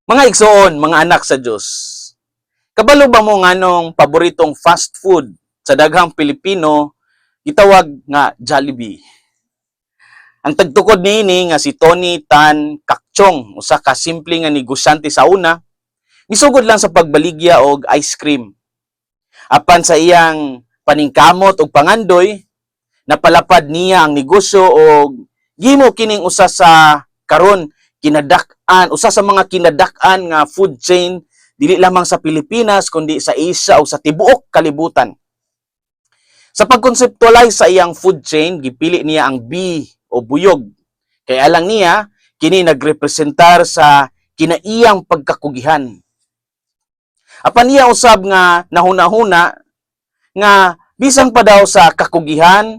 Mga igsoon, mga anak sa Diyos, kabalo ba mo nganong paboritong fast food sa daghang Pilipino gitawag nga Jollibee? Ang tagtukod niini nga si Tony Tan Caktiong, usa ka simple nga negosyante sa una, misugod lang sa pagbaligya og ice cream. Apan sa iyang paningkamot og pangandoy, napalapad niya ang negosyo og gihimo kining usa sa karon kinadak-an, usa sa mga kinadak-an nga food chain dili lamang sa Pilipinas kundi sa Asia o sa tibuok kalibutan. Sa pag-conceptualize sa iyang food chain, gipili niya ang B o buyog. Kay alang niya, kini nagrepresentar sa kinaiyang pagkakugihan. Apan niya usab nga nahuna-huna nga bisan pa daw sa kakugihan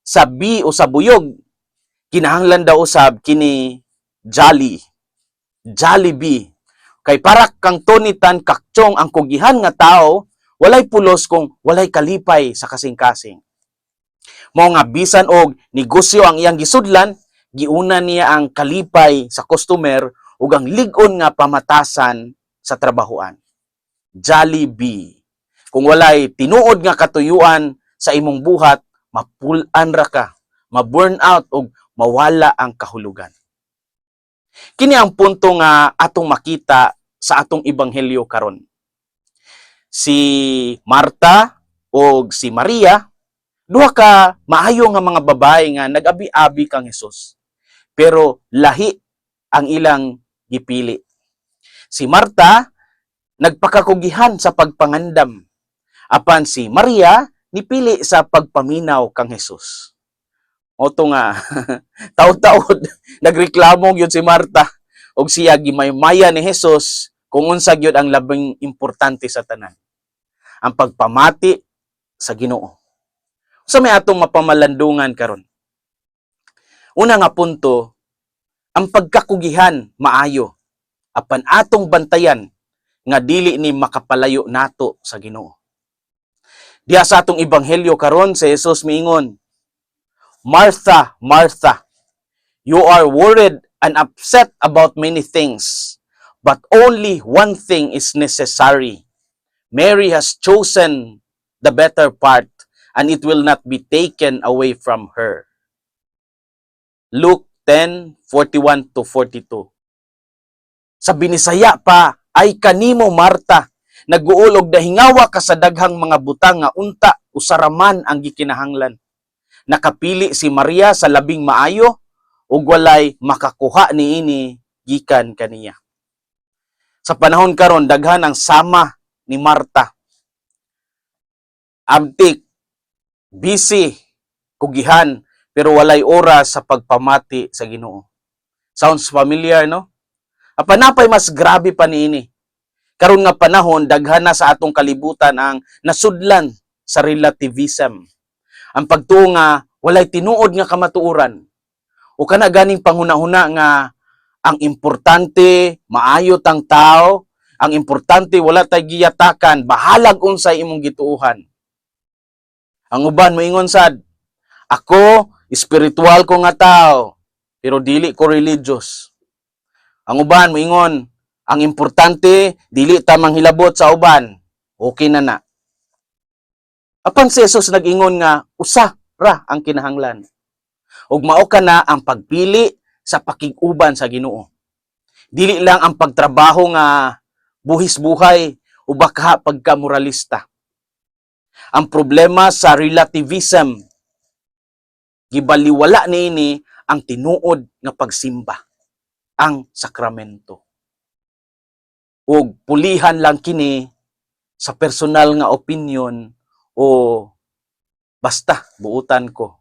sa B o sa buyog, kinahanglan daw usab kini Jolly. Jollibee. Kay para kang Tony Tan Caktiong, ang kugihan nga tao walay pulos kung walay kalipay sa kasing-kasing. Mao nga bisan og negosyo ang iyang gisudlan, giuna niya ang kalipay sa customer ug ang lig-on nga pamatasan sa trabahoan. Jollibee. Kung walay tinuod nga katuyuan sa imong buhat, mapul-an ra ka, ma-burn out ug mawala ang kahulugan. Kini ang punto nga atong makita sa atong ebanghelyo karon. Si Marta o si Maria, duha ka maayo nga mga babae nga nag-abi-abi kang Hesus. Pero lahi ang ilang gipili. Si Marta nagpakakugihan sa pagpangandam. Apan si Maria nipili sa pagpaminaw kang Hesus. Oto nga taud-taud nagreklamo gyud si Marta og siya gimaymaya ni Jesus kung unsa gyud ang labing importante sa tanan. Ang pagpamati sa Ginoo. Unsa may atong mapamalandungan karon? Una nga punto, ang pagkakugihan maayo apan atong bantayan nga dili ni makapalayo nato sa Ginoo. Diha sa atong ebanghelyo karon, si Jesus miingon, "Martha, Martha, you are worried and upset about many things, but only one thing is necessary. Mary has chosen the better part, and it will not be taken away from her." Luke 10:41 to 42. Sa Binisaya pa, "Ay kanimo, Marta, naguol og nahingawa ka sa daghang mga butang nga unta usa ra man ang gikinahanglan. Nakapili si Maria sa labing maayo ug walay makakuha niini gikan kaniya." Sa panahon karon, daghan ang sama ni Marta. Abtik, busy, kugihan, pero walay oras sa pagpamati sa Ginoo. Sounds familiar, no? Apan napay mas grabe pa niini. Karon nga panahon, daghan na sa atong kalibutan ang nasudlan sa relativism. Ang pagtuo nga walay tinuod nga kamatuoran. O kana ganing panghunahuna nga ang importante maayo tang tao, ang importante wala tay giyatakan, bahalag unsay imong gituohan. Ang uban moingon sad, "Ako espiritual ko nga tao, pero dili ko religious." Ang uban moingon, "Ang importante dili ta manghilabot sa uban, okay na na." Apan si Jesus nag-ingon nga usa ra ang kinahanglan. Ug mao kana ang pagpili sa pakig-uban sa Ginoo. Dili lang ang pagtrabaho nga buhis buhay o baka pagkamoralista. Ang problema sa relativism, gibaliwala niini ang tinuod nga pagsimba, ang sakramento. Ug pulihan lang kini sa personal nga opinion o basta buutan ko.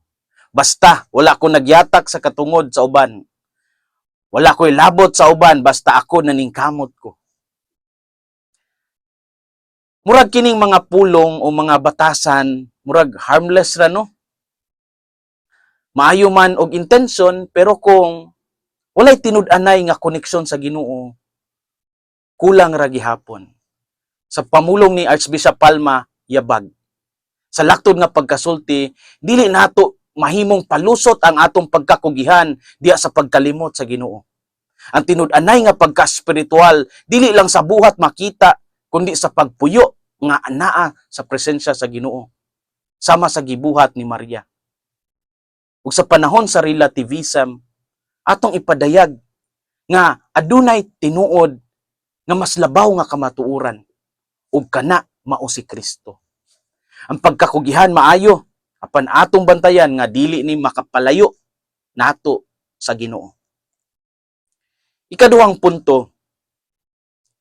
Basta wala ko nagyatak sa katungod sa uban. Wala ko'y labot sa uban, basta ako naningkamot ko. Murag kining mga pulong o mga batasan, murag harmless ra, no? Maayo man og intention, pero kung walay tinud-anay nga koneksyon sa Ginoo, kulang ra gihapon. Sa pamulong ni Archbishop Palma, yabag. Sa laktod nga pagkasulti, dili nato mahimong palusot ang atong pagkakugihan diya sa pagkalimot sa Ginoo. Ang tinud-anay nga pagka-spiritual dili lang sa buhat makita kundi sa pagpuyo nga anaa sa presensya sa Ginoo. Sama sa gibuhat ni Maria. Ug sa panahon sa relativism, atong ipadayag nga adunay tinuod nga mas labaw nga kamatuoran ug kana mao si Kristo. Ang pagkakugihan maayo, apan atong bantayan nga dili ni makapalayo nato sa Ginoo. Ikaduhang punto,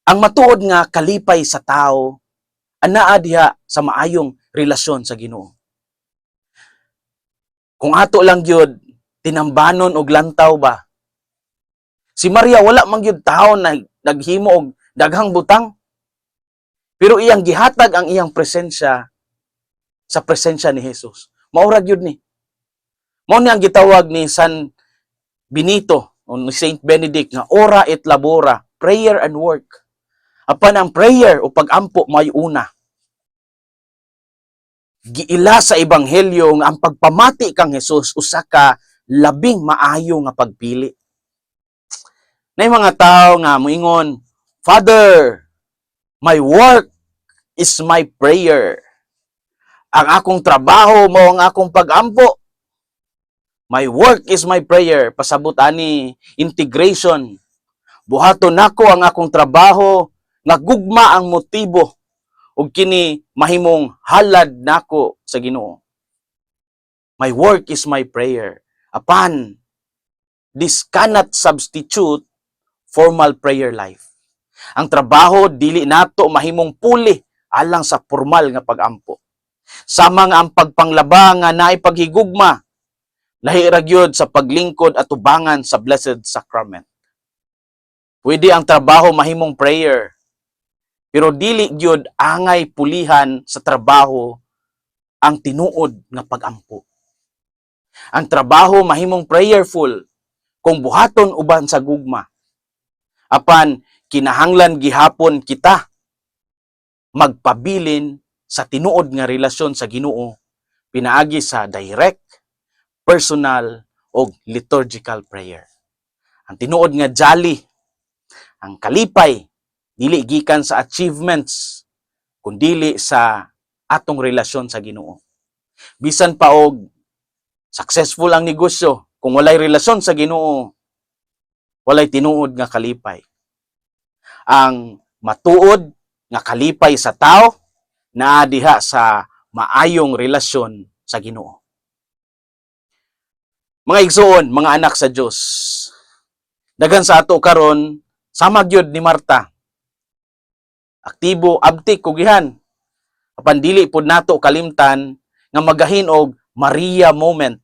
ang matuod nga kalipay sa tao anaa diha sa maayong relasyon sa Ginoo. Kung ato lang gyud tinambanon og lantaw ba. Si Maria, wala man gyud taon na naghimo og daghang butang. Pero iyang gihatag ang iyang presensya sa presensya ni Jesus. Mao ra gyud ni. Mao ni ang gitawag ni San Benito o ni Saint Benedict nga ora et labora, prayer and work. Apan ang prayer o pagampo may una. Giila sa ebanghelyo nga ang pagpamati kang Jesus usa ka labing maayo nga pagpili. Nay mga tao nga moingon, "Father, my work is my prayer." Ang akong trabaho mao ang akong pagampo. My work is my prayer. Pasabot ani integration. Buhaton nako ang akong trabaho nga gugma ang motibo ug kini mahimong halad nako sa Ginoo. My work is my prayer. Apan this cannot substitute formal prayer life. Ang trabaho dili nato mahimong puli alang sa formal nga pagampo. Sama nga ang pagpanglaba nga naay paghigugma lahi ra gyud sa paglingkod at tubangan sa Blessed Sacrament. Pwede ang trabaho mahimong prayer, pero dili gyud angay pulihan sa trabaho ang tinuod nga pagampo. Ang trabaho mahimong prayerful kung buhaton uban sa gugma. Apan kinahanglan gihapon kita magpabilin sa tinuod nga relasyon sa Ginoo pinaagi sa direct, personal o liturgical prayer. Ang tinuod nga jolly, ang kalipay, dili gikan sa achievements kundili sa atong relasyon sa Ginoo. Bisan pa og successful ang negosyo, kung walay relasyon sa Ginoo, walay tinuod nga kalipay. Ang matuod nga kalipay sa tao naa diha sa maayong relasyon sa Ginoo. Mga igsoon, mga anak sa Dios. Daghan sa ato karon sama gyud ni Marta. Aktibo, abtik, kugihan. Apan dili pod nato kalimtan nga magahin og Maria moment.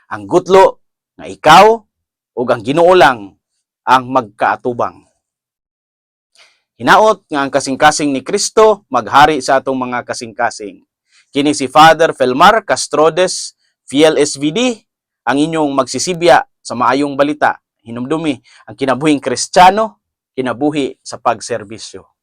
Ang gutlo nga ikaw ug ang Ginoo lang ang magkaatubang. Hinaot nga ang kasing-kasing ni Kristo maghari sa atong mga kasing-kasing. Kini si Father Felmar Castrodes, Fiel SVD, ang inyong magsisibya sa maayong balita. Hinumdumi ang kinabuhing Kristiyano, kinabuhi sa pagserbisyo.